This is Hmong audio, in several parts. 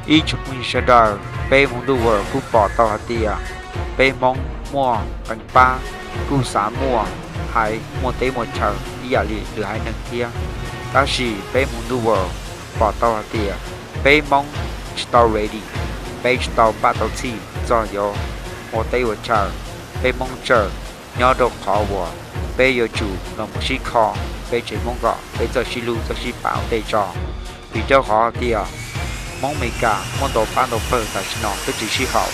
Ib tsoom phooj ywg sawv daws, peb Hmoob Ntuj World kuj pom tau hais tias peb Hmoob muaj qee pab kuj xav muaj haiv muaj teb muaj chaw ib yam li lwm haiv neeg thiab. Tab sis peb Hmoob Ntuj World pom tau hais tias peb Hmoob tsis tau ready, peb tsis tau npaj tau txhij txog yuav ua teb ua chaw. Peb Hmoob tseem nyob rau qhov uas peb yuav tsum los mus sib kho peb tsev Hmoob kom peb txawj sib hlub txawj sib pab ua ntej tso. Vim rau qhov tias Hmoob Meskas muaj ntau pab ntau pawg tam sim no twb tsis sib haum,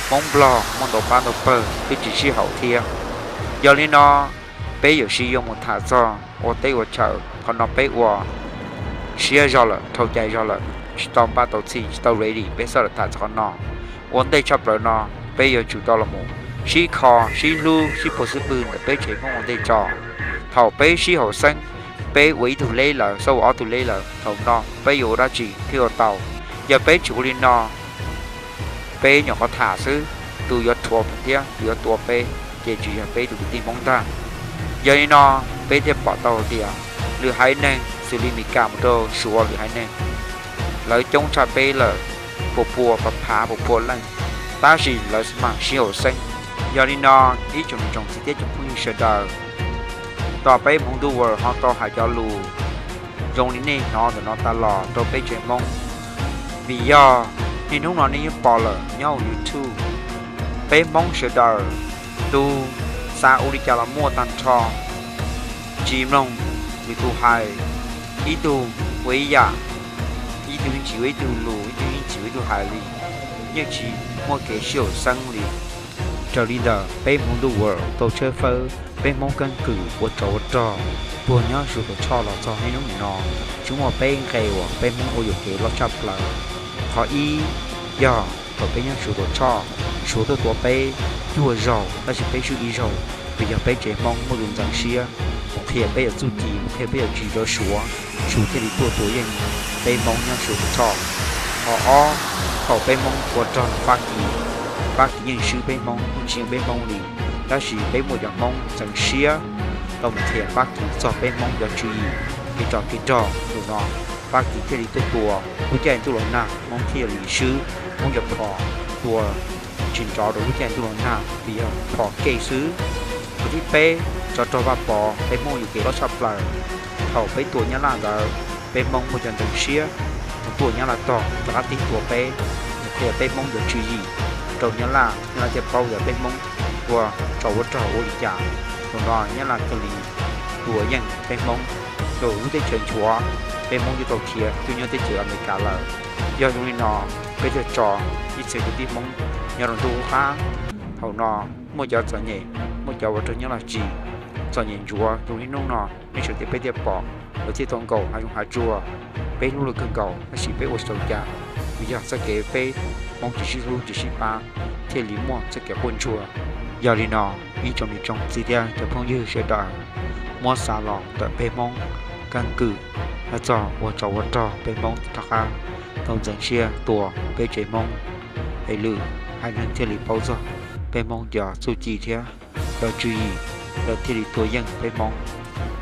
Hmoob Nplog muaj ntau pab ntau pawg twb tsis sib haum thiab. Yog li no, peb yuav siv yuav mus tham txog ua teb ua chaw qhov no peb ua siab zog lawm, dhau cai zog lawm, tsis tau npaj tau txhij, tsis tau ready, peb xav los tham txog qhov no. Ua ntej tshaj plaws no, peb yuav tsum tau los mus sib kho, sib hlub, sib puag xub pwg ntawm peb tsev Hmoob ua ntej tso. Thaum peb sib haum xeeb, peb ua ib tug leb lawm, xab ua ob tug leb lawm, thaum no peb yuav ua dab tsi thiaj ua tau? Yog peb tsis ua li no, peb nyuam qhuav tham xwb, tus yuav rhuav thiab tus yuav tua peb ces tsis yog peb tus kwv tij Hmoob ntag. Yog li no, peb thiaj pom tau tias lwm haiv neeg xws li Meskas mus rau Suav lwm haiv neeg, lawv coob tshaj peb lawm, puas pua phav phav puas pua leej, tab sis lawv mam sib haum xeeb. Yog li no, ib tsoom niam tsoom txiv thiab tsoom phooj ywg sawv daws, tos peb Hmoob Ntuj World ho tau hais cov lus zoo li nej hnov ntawm no tas los rau peb tsev Hmoob. Vim yog niaj hnub no nej yeej pom lawm nyob hauv YouTube, peb Hmoob sawv daws tus xav ua li cas los muaj tag nrho, tsis mloog lwm tus hais, ib tug ua ib yam, ib tug yeej tsis ua ib tug lus, ib tug yeej tsis ua ib tug hais li, yeej tsis muaj kev sib haum xeeb li. Raws li ntawm peb Hmoob Ntuj World tau tshawb fawb peb Hmoob keeb kwm ua tsov ua rog puag nyob Suav Tuam Tshoj los txog niaj hnub nim no, tsuas muaj peb nqe uas peb Hmoob ua yuam kev loj tshaj plaws. Qhov ib, yog thaum peb nyob Suav Tuam Tshoj, Suav tuaj tua peb cuaj zaug tab sis peb swb ib zaug, vim yog peb tsev Hmoob muaj tus ntxeev siab mus qhia peb yam txuj ci, mus qhia peb yam txuj ci rau Suav, Suav thiaj li tuaj tua yeej peb Hmoob nyob Suav Tuam Tshoj. Qhov ob, thaum peb Hmoob ua rog rau Fab Kis, Fab Kis yeej swb peb Hmoob, yeej tsis yeej peb Hmoob li. Tab sis peb muaj cov Hmoob ntxeev siab tau mus qhia Fab Kis txog peb Hmoob cov tswv yim, kev tsov kev rog, thaum no Fab Kis thiaj li tuaj tua, lub caij ntuj los nag Hmoob thiaj li swb, Hmoob cov phom tua tsis nrov rau lub caij ntuj los nag vim yog phom kev xwb. Qhov thib peb, tsov rog Vaj Pov, peb Hmoob yuam kev loj tshaj plaws. Thaum peb tua Nyab Laj ntawd, peb Hmoob muaj cov ntxeev siab mus tuaj Nyab Laj tog rov qab tig tua peb, mus qhia peb Hmoob cov tswv yim rau Nyab Laj, Nyab Laj thiaj paub tias peb Hmoob ua tsov ua rog ua li cas. Thaum no Nyab Laj thiaj li tua yeej peb Hmoob rau lub teb chaws Nchuav, peb Hmoob twb tau khiav tuaj nyob teb chaws Amelikas lawm. Yog zoo li no, peb thiaj tso ib txhia kwv tij Hmoob nyob rau ntuj qub qab. Thaum no muaj cov txom nyem, muaj cov ua rog nyob los tsis txom nyem ntsuav zoo li hnub no, nej sawv daws peb thiaj pom, lawv thiaj tau nkaum hav zoov hav tsuag. Peb hlub lawv kawg nkaus tab sis peb ua tsis tau cas, vim yog txoj kev peb Hmoob tsis sib hlub tsis sib pab thiaj li muaj txoj kev quaj ntsuag. Yog li no, ib tsoom niam tsoom txiv thiab cov phooj ywg sawv daws, muab xav los ntawm peb Hmoob keeb kwm hais txog ua tsov ua rog peb Hmoob rov qab tau ntxeev siab tua peb tsev Hmoob, es lwm haiv neeg thiaj li paub txog peb Hmoob cov txuj ci thiab cov tswv yim, lawv thiaj li tua yeej peb Hmoob.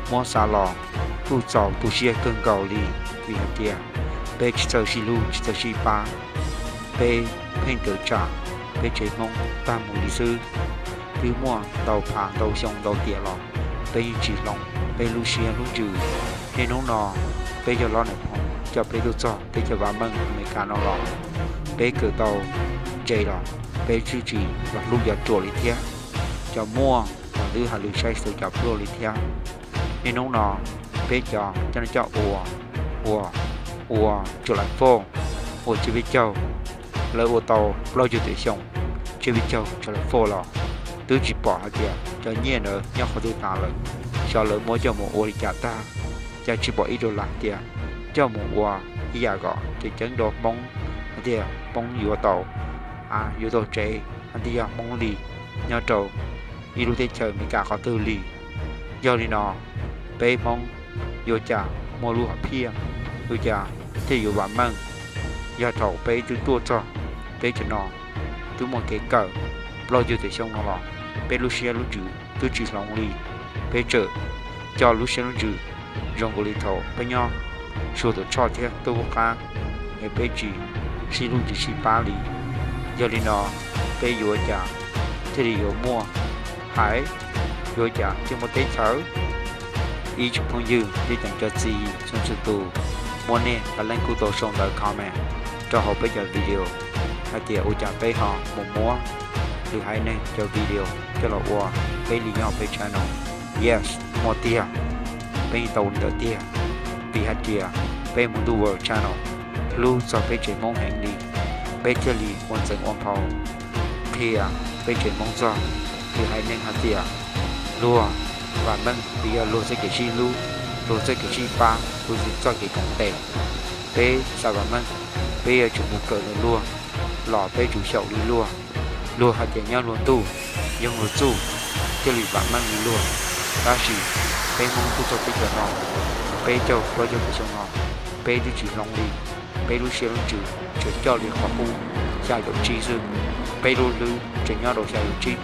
Muab xav los kuj txaus tu siab kawg nkaus li, vim hais tias peb tsis txawj sib hlub tsis txawj sib pab, peb pheej tawm tsam peb tsev Hmoob tag mus li xwb. Twb muaj ntau phav ntau xyoo ntau tiam los peb yeej tsis hloov peb lub siab lub ntsws. Niaj hnub no peb yog los nais phoo coj peb tuaj txog teb chaws vam meej Amelikas no los, peb kawm tau ntse los peb twb tsis los hlub cov ruam li thiab, cov muaj los twb hais lus saib xwv cov pluag li thiab. Niaj hnub no peb cov coj noj coj ua, ua, ua tsuas lam foj, ua tsiab peb caug, lawv ua tau plaub caug tawm xyoo, tsiab peb caug tsuas lam foj los twb tsis pom hais tias cov nyiaj ntawd nyob qhov twg tas lawm, xyov lawv muab coj mus ua li cas tag. Cas tsis pom ib dollar tias coj mus ua ib yam kom ceev ceev rau Hmoob, hais tias Hmoob yuav tau, yuav tau tsev hais tias yog Hmoob li nyob rau ib lub teb chaws Amelikas qhov twg li. Yog li no, peb Hmoob yuav cas muaj lub hom phiaj, yuav cas thiaj yuav vam meej? Yog thaum peb twb tuaj txog teb chaws no, twb muaj kev kawm plaub caug tawm xyoo no los, peb lub siab lub ntsws twb tsis hloov li. Peb tseem coj lub siab lub ntsws zoo nkaus li thaum peb nyob Suav Tuam Tshoj thiab Tub Qub Qab, es peb tsis sib hlub tsis sib pab li. Yog li no, peb yuav cas thiaj li yuav muaj haiv, yuav cas thiaj muaj teb chaws? Ib tsoom phooj ywg thiab cov niam cov txiv txhua txhua tus, muab nej leej kuj tau sau ntawv comment rau hauv peb cov video hais tias ua cas peb ho mus muab lwm haiv neeg cov video coj los ua peb li nyob peb channel. Yes, muaj tiag, peb yeej tau ntawd tiag. Vim hais tias peb Hmoob Ntuj World Channel hlub txog peb tsev Hmoob heev li, peb thiaj li ua ntxeev ua nphau qhia peb tsev Hmoob txog lwm haiv neeg hais tias luag vam meej vim yog luag txoj kev sib hlub, luag txoj kev sib pab, luag txoj kev koom tes. Peb xav vam meej, peb yuav tsum mus kawm li luag, los peb tsum xyaum li luag. Luag hais tias nyob luag ntuj, yoog luag txuj, thiaj li vam meej li luag. Tab sis peb Hmoob tuaj txog teb chaws no peb caug plaub caug pua xyoo no, peb twb tsis hloov li. Peb lub siab lub ntsws tseem coj li qhov qub xya caum tsib xwb. Peb lub hlwb tseem nyob rau xya caum tsib.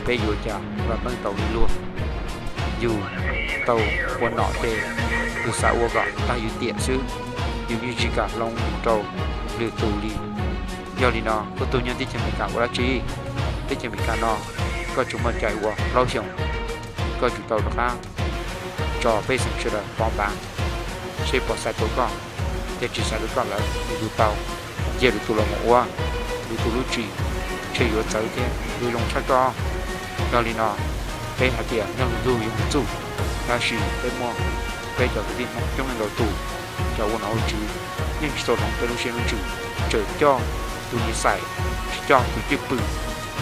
Peb yuav cas vam meej tau li luag? Yus tau ua nom ces yus xav ua kom tag yus tiam xwb, yus yeej tsis kam hloov rau lwm tus li. Yog li no koj tuaj nyob teb chaws Amelikas ua dab tsi? Teb chaws Amelikas no koj tsuas muaj cai ua plaub xyoos, koj tsum tau rov qab tso pej xeem sawv daws pov npav seb puas xaiv tau koj. Yog tsis xaiv tau koj lawm, yus tau cia lwm tus los mus ua lwm tus lub tsim, ntshe yuav txawv thiab yuav zoo tshaj koj. Yog li no, peb hais tias nyob luag ntuj yoog luag txuj, tab sis peb muaj peb cov kwv tij Hmoob coob leej ntau tus, cov ua nom ua tswv yeej tsis tau hloov peb lub siab lub ntsws, tseem coj tus nis xais, tsis coj tus cwj pwm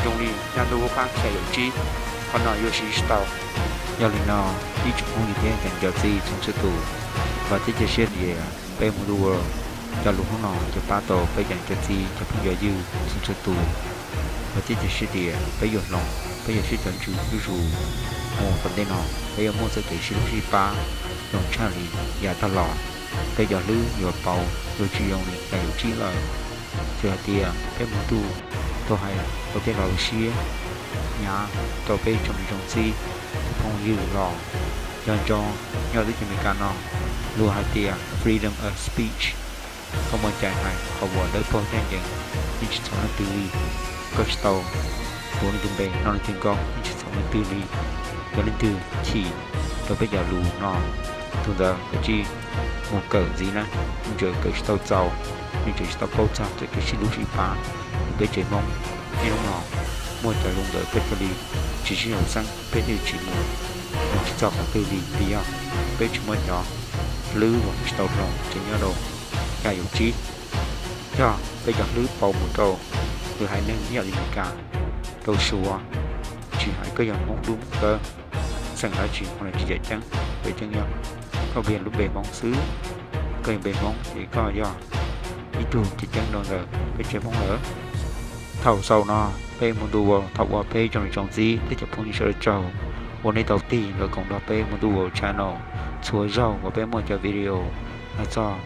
zoo li nyob ntuj qub qab xya caum tsib. Qhov no yuav siv tsis tau. Yog li no, ib tsoom phooj ywg thiab cov niam cov txiv txhua txhua tus, vam thiab cia siab tias peb Hmoob Ntuj World cov lus hnub no yuav pab tau peb cov niam cov txiv cov phooj cov ywg txhua txhua tus. Vam thiab cia siab tias peb yuav hloov, peb yuav siv cov ntsws zuj zus mus tom ntej no, peb yuav muaj txoj kev sib hlub sib pab zoo tshaj li yav tag los. Peb cov hlwb yuav pauv yuav tsis zoo li xya caum tsib lawm. Txawm hais tias peb Hmoob Ntuj tau hais ua tej lo lus siab hnyav rau peb tsoom niam tsoom txiv, cov phooj ywg los, nco ntsoov, nyob teb chaws Amelikas no luag hais tias freedom of speech. Koj muaj cai hais qhov uas dawb paug ncaj ncees, yeej tsis txhaum leej twg li. Koj tsis tau tuav leej twg npe, noj leej twg nkauj, yeej tsis txhaum leej twg li. Yog leej twg chim rau peb cov lus no, tus ntawd kav tsij mus kawm ntxiv na, nws tseem kawm tsis tau txaus, nws tseem tsis tau paub txog txoj kev sib hlub sib pab. Peb tsev Hmoob niaj hnub no muaj cov lus ntawd peb thiaj li tsis sib haum xeeb, peb thiaj li tsis mus, mus tsis txog qhov twg li, vim yog peb tsis muaj cov hlwb uas tsis tau hloov tseem nyob rau xya caum tsib. Yog peb cov hlwb pauv mus rau lwm haiv neeg ib yam li Amelikas, rau Suav, tsis hais koj yog Hmoob dub kawg, xeem dab tsi los tsis tseem ceeb, tseem ceeb yog koj yog lub npe Hmoob xwb. Koj yog npe Hmoob ces koj yog ib tug tseem ceeb rau ntawm peb tsev Hmoob lawm. Thaum xaus no, peb Hmoob Ntuj World thov ua peb tsoom niam tsoom txiv thiab cov phooj ywg sawv daws tsaug uas nej tau tig los koom nrog peb Hmoob Ntuj World Channel txhua zaug uas peb muaj cov video no txog